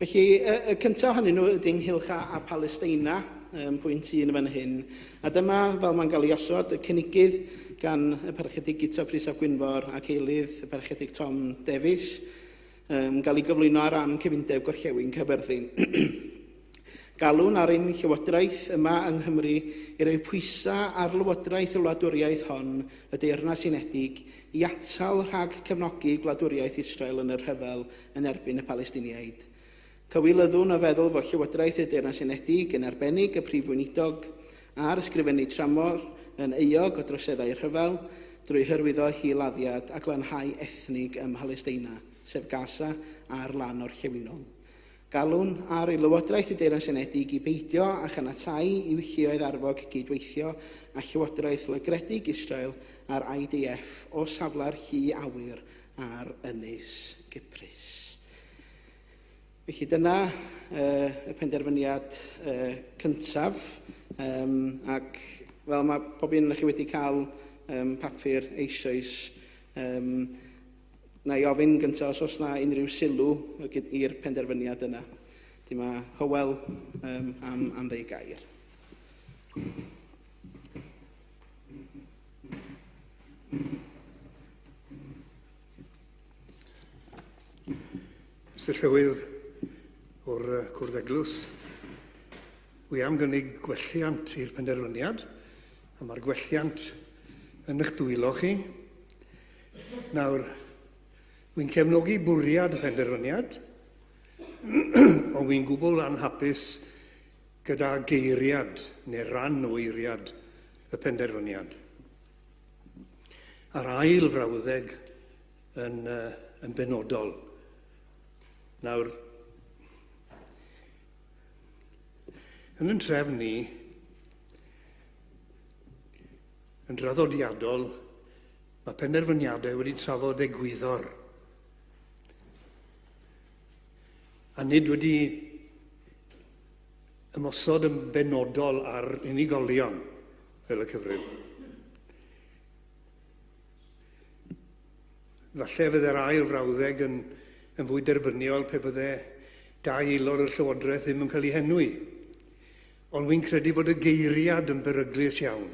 Felly, y, y cyntaf ohonyn nhw ydy ynghylch â, â Palesteina, um, pwynt un yn fan hyn. A dyma, fel mae'n cael ei osod, y cynigydd gan y Parchedig Guto Prys ap Gwynfor ac eilydd y Parchedig Tom Davies, um, gael ei gyflwyno ar ran Cyfundeb Gorllewin Caerfyrddin. Galwn ar ein Llywodraeth yma yng Nghymru i roi pwysau ar Lywodraeth y wladwriaeth hon, y Deyrnas Unedig, i atal rhag cefnogi gwladwriaeth Israel yn y rhyfel yn erbyn y Palestiniaid. Cywilyddwn o feddwl fod Llywodraeth y Deyrnas Unedig, yn arbennig y Prif Weinidog a'r Ysgrifennu Tramor, yn euog o droseddau rhyfel drwy hyrwyddo hil-laddiad a glanhau ethnig ym Mhalesteina, sef Gaza a'r Lan Orllewinol. Galwn ar i Lywodraeth y Deyrnas Unedig i beidio â chaniatáu i'w lluoedd arfog gydweithio â llywodraeth lygredig Israel a'r IDF o safle'r llu awyr ar Ynys Gyprus. Felly dyna uh, y penderfyniad uh, cyntaf, um, ac fel mae pob un chi wedi cael um, papur eisoes, um, Na i ofyn gyntaf os oes na unrhyw sylw i'r penderfyniad yna. Dyma Hywel um, am, am ddeu gair. Mr Llywydd o'r Cwrdd Eglwys, wi am gynnig gwelliant i'r penderfyniad, a mae'r gwelliant yn eich dwylo chi. Nawr, wy'n cefnogi bwriad y penderfyniad, ond wy'n gwbl anhapus gyda geiriad neu ran o eiriad y penderfyniad. A'r ail frawddeg yn, uh, yn benodol. Nawr, yn yn trefn ni, yn draddodiadol, Mae penderfyniadau wedi trafod egwyddor a nid wedi ymosod yn benodol ar unigolion fel y cyfryw. Falle fydde'r ail frawddeg yn, yn fwy derbyniol pe bydde dau aelod o'r Llywodraeth ddim yn cael eu henwi. Ond wy'n credu fod y geiriad yn beryglus iawn.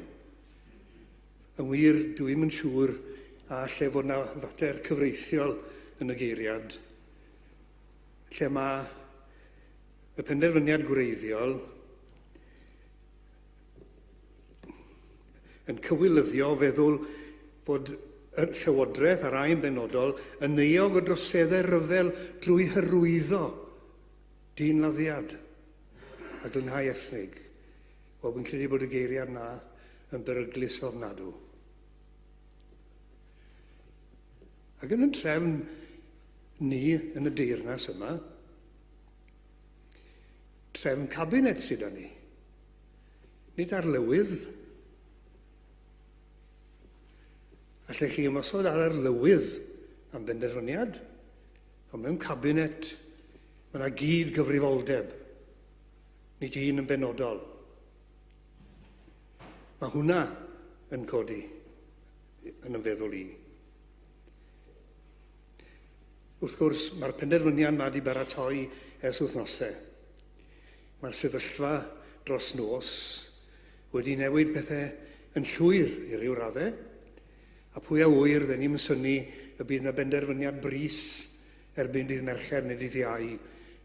Yn wir, dw i'm yn siŵr a alle fod 'na fater cyfreithiol yn y geiriad, lle mae y penderfyniad gwreiddiol yn cywilyddio o feddwl fod y Llywodraeth, a'r rhai yn benodol, yn euog o droseddau rhyfel drwy hyrwyddo dynladdiad a glanhau ethnig. Wel, fi'n credu bod y geiriad 'na yn beryglus ofnadw. Ac yn y trefn ni yn y deyrnas yma, trefn cabinet sydd â ni. Nid arlywydd. Allech chi ymosod ar arlywydd am benderfyniad, ond mewn cabinet mae yna gyd gyfrifoldeb, nid un yn benodol. Mae hwnna yn codi yn y feddwl i. Wrth gwrs, mae'r penderfyniad yma wedi baratoi ers wythnosau. Mae'r sefyllfa dros nos wedi newid pethau yn llwyr i ryw raddau, a pwy a ŵyr, fe ni'm yn synnu y bydd 'na benderfyniad brys erbyn dydd Mercher neu dydd Iau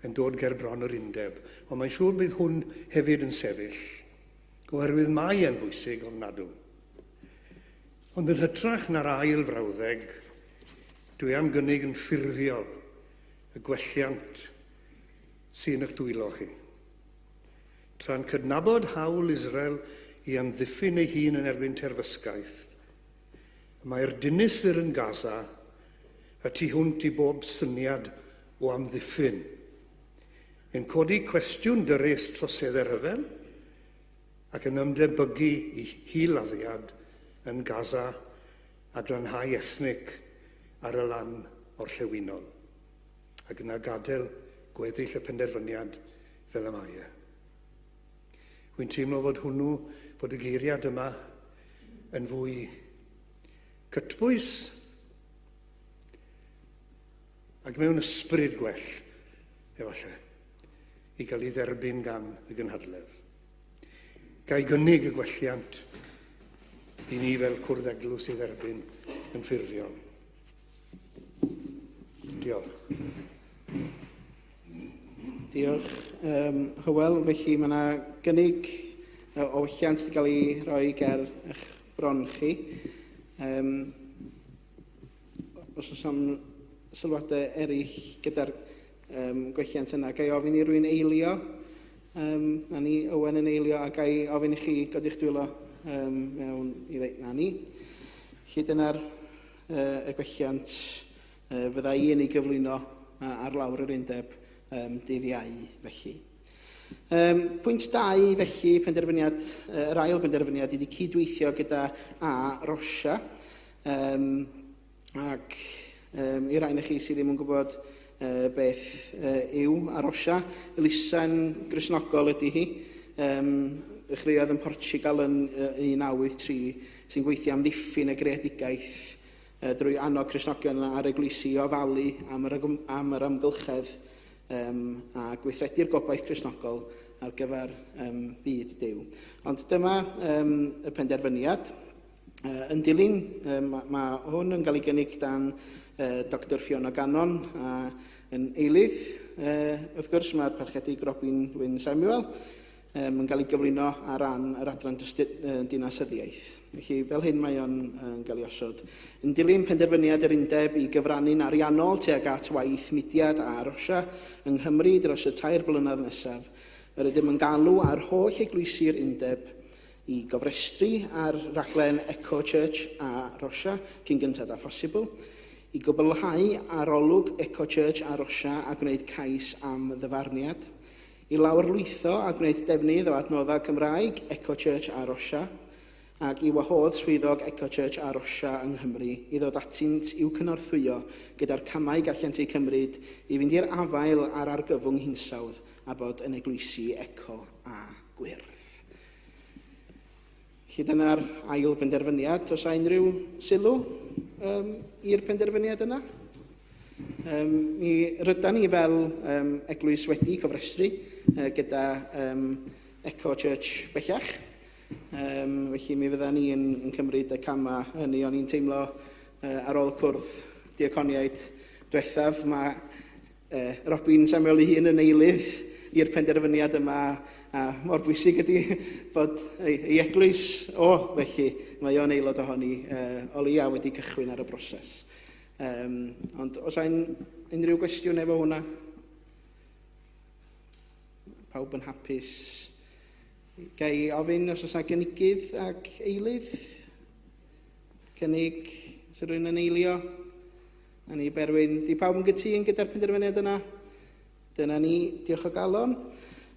yn dod ger bron yr undeb. Ond mae'n siŵr bydd hwn hefyd yn sefyll, oherwydd mae e'n bwysig ofnadw. Ond yn hytrach na'r ail frawddeg, dwi am gynnig yn ffurfiol y gwelliant sy'n eich dwylo chi. Tra'n cydnabod hawl Israel i amddiffyn ei hun yn erbyn terfysgaeth, y mae'r dinistr yn Gaza y tu hwnt i bob syniad o amddiffyn. Yn codi cwestiwn dyrys troseddau rhyfel ac yn ymdebygu i hil-laddiad yn Gaza a glanhau ethnig ar y lan orllewinol. Ac yna gadael gweddill y penderfyniad fel y mae e. Wy'n teimlo fod hwnnw, fod y geiriad yma yn fwy cytbwys ac mewn ysbryd gwell, efallai, i gael ei dderbyn gan y gynhadledd. Ga i gynnig y gwelliant i ni fel cwrdd eglwys ei dderbyn yn ffurfiol. Diolch. Diolch, Hywel. Felly mae yna gynnig o welliant wedi cael ei roi ger eich bron chi. Os oes am sylwadau eraill gyda'r gwelliant yna, ga i ofyn i rywun eilio? Na ni, Owen yn eilio, a ga i ofyn i chi godi'ch dwylo mewn i ddeud na ni. Felly dyna'r y gwelliant fydda i yn ei gyflwyno ar lawr yr undeb dydd Iau felly. Pwynt 2 felly, penderfyniad, yr ail benderfyniad ydy cydweithio gyda A Rosia. Ac i rai chi sydd ddim yn gwybod beth yw A Rosia, elusen Gristnogol ydy hi. Ddechreuodd yn Portugal yn 1983, sy'n gweithio am ddiffyn y greadigaeth drwy annog Cristnogion a'r eglwysi i ofalu am yr, am yr amgylchedd a gweithredu'r gobaith Cristnogol ar gyfer byd Duw. Ond dyma y penderfyniad. Yn dilyn, mae ma hwn yn cael ei gynnig dan Dr Fiona Gannon a yn eilydd, wrth gwrs, mae'r parchedig Robin Wyn Samuel yn cael ei gyflwyno ar ran yr adran dinasyddiaeth. Felly, fel hyn mae o'n cael ei osod. Yn dilyn penderfyniad yr undeb i gyfrannu'n ariannol tuag at waith mudiad a Rosia yng Nghymru dros y 3 blynedd nesaf, yr ydym yn galw ar holl eglwysi'r undeb i gofrestru ar raglen Eco Church a Rosia cyn gynted â phosibl, i gwblhau arolwg Eco Church a Rosia a gwneud cais am ddyfarniad, i lawrlwytho a gwneud defnydd o adnoddau Cymraeg Eco Church a Rosia, ac i wahodd swyddog Eco Church a Rosia yng Nghymru i ddod atynt i'w cynorthwyo gyda'r camau gallent eu cymryd i fynd i'r afael â'r argyfwng hinsawdd a bod yn eglwysi eco a gwyrdd. Felly dyna'r ail benderfyniad. Oes unrhyw sylw i'r penderfyniad yna? Mi rydan ni fel eglwys wedi cofrestru gyda Eco Church bellach. Felly mi fydda ni yn cymryd y camau hynny. O'n i'n teimlo ar ôl cwrdd diaconiaid diwethaf, mae Robin Samuel ei hun yn eilydd i'r penderfyniad yma, a mor bwysig ydy bod ei, ei eglwys o, felly mae o'n aelod ohoni, o leia wedi cychwyn ar y broses. Ond os ein unrhyw gwestiwn efo hwnna? Pawb yn hapus? Ga i ofyn os oes gynigydd ac eilydd? Cynnig, sy'n rhywun yn eilio? A ni Berwyn, di pawb yn gytûn gyda'r penderfyniad yna? Dyna ni, diolch o galon.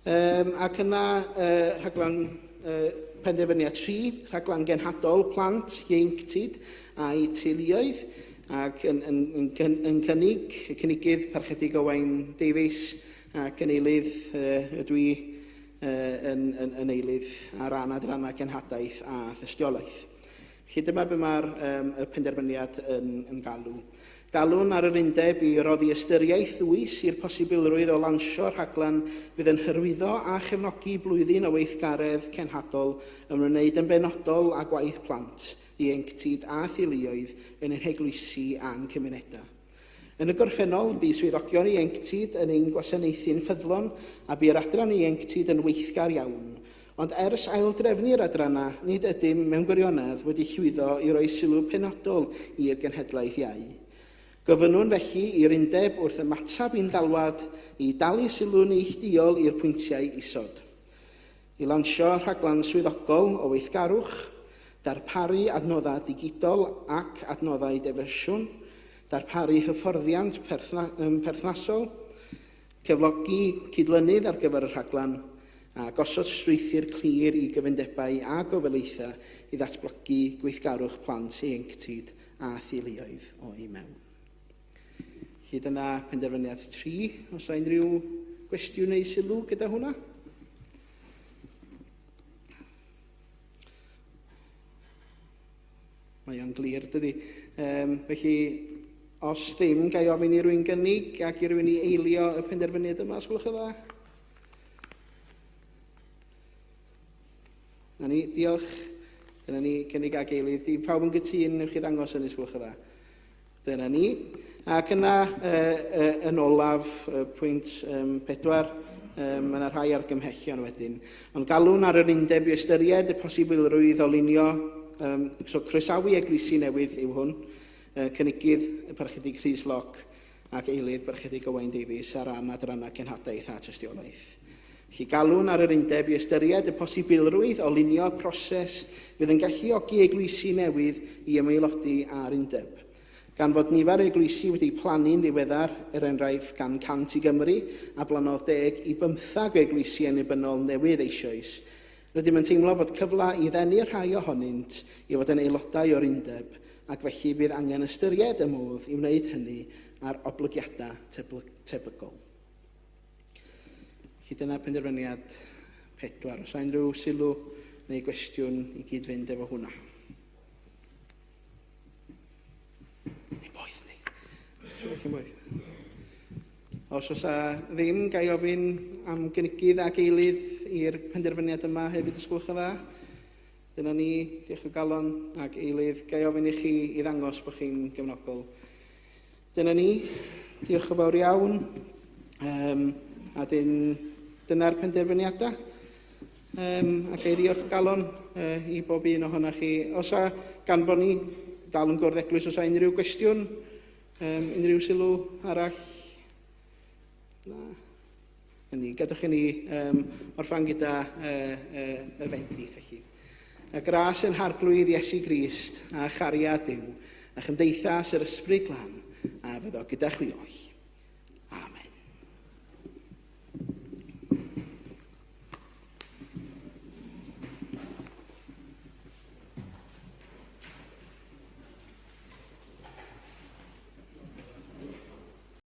Ac yna rhaglen penderfyniad 3, rhaglen genhadol plant, ieuenctid a'i teuluoedd, ac yn, yn, yn, yn, yn cynnig, y cynigydd Parchedig Owain Davies ac yn eilydd ydw i yn, yn, yn eilydd ar ran adrannau genhadaeth a thystiolaeth. Felly dyma be mae'r um, y penderfyniad yn, yn galw. Galwn ar yr undeb i roddi ystyriaeth ddwys i'r posibilrwydd o lansio rhaglen fydd yn hyrwyddo a chefnogi blwyddyn o weithgaredd cenhadol ymwneud yn benodol â gwaith plant, ieuenctid a theuluoedd yn ein heglwysi a'n cymunedau. Yn y gorffennol, bu swyddogion ieuenctid yn ein gwasanaethu'n ffyddlon a bu'r adran ieuenctid yn weithgar iawn. Ond ers aildrefnu'r adrannau, nid ydym, mewn gwirionedd, wedi llwyddo i roi sylw penodol i'r genhedlaeth iau. Gofynnwn felly i'r Undeb wrth ymateb i'n galwad i dalu sylw neillduol i'r pwyntiau isod. I lansio rhaglen swyddogol o weithgarwch, darparu adnoddau digidol ac adnoddau defosiwn, darparu hyfforddiant perthnasol, cyflogi cydlynydd ar gyfer y rhaglen, a gosod strwythur clir i gyfundebau a gofalaethau i ddatblygu gweithgarwch plant ieuenctid a theuluoedd o'u mewn. Felly dyna penderfyniad 3. Os oes unrhyw gwestiwn neu sylw gyda hwnna? Mae o'n glir, dydy. Felly, os ddim, ga i ofyn i rwy'n gynnig ac i rwy'n i eilio y penderfyniad yma, os gwelwch yn dda? Na ni, diolch. Dyna ni, cynnig ag eilydd. Di pawb yn gytûn, newch chi ddangos hynny, os gwelwch yn dda. Dyna ni. Ac yna, yn olaf, pwynt 4, mae yna rhai argymhellion wedyn. Ond galwn ar yr undeb i ystyried y posibilrwydd o lunio, so croesawu eglwysi newydd yw hwn, cynigydd y Parchedig Rhys Locke ac eilydd Barchedig Owain Davies ar ran adrannau cenhadaeth a tystiolaeth. Felly galwn ar yr undeb i ystyried y posibilrwydd o lunio proses fydd yn galluogi eglwysi newydd i ymaelodi â'r undeb. Gan fod nifer o eglwysi wedi plannu'n ddiweddar, er enghraifft gan 100 i Gymru a blannodd deg i bymthag o eglwysi annibynnol newydd eisoes, rydym yn teimlo bod cyfle i ddenu rhai ohonynt i fod yn aelodau o'r undeb ac felly bydd angen ystyried y modd i wneud hynny a'r oblygiadau tebygol. Felly dyna penderfyniad 4. Os unrhyw sylw neu gwestiwn i gyd fynd efo hwnna. Ni'n boeth ni. Chi'n boeth. Os oes a ddim, ga i ofyn am gynigydd ac eilydd i'r penderfyniad yma hefyd, os gwelwch yn dda. Dyna ni, diolch o galon ac eilydd. Ga i ofyn i chi i ddangos bod chi'n gefnogol. Dyna ni. Diolch yn fawr iawn. A dyn, dyna'r penderfyniadau. A ga i ddiolch o galon i bob un ohonoch chi. Os a, gan bod ni dal yn gwrdd eglwys, os a unrhyw gwestiwn, unrhyw sylw arall? Na. Ni, gadwch i ni orffan gyda y fendith, felly. Y gras yn Harglwydd Iesu Grist a chariad Duw a chymdeithas yr Ysbryd Glân a fyddo gyda chwi oll.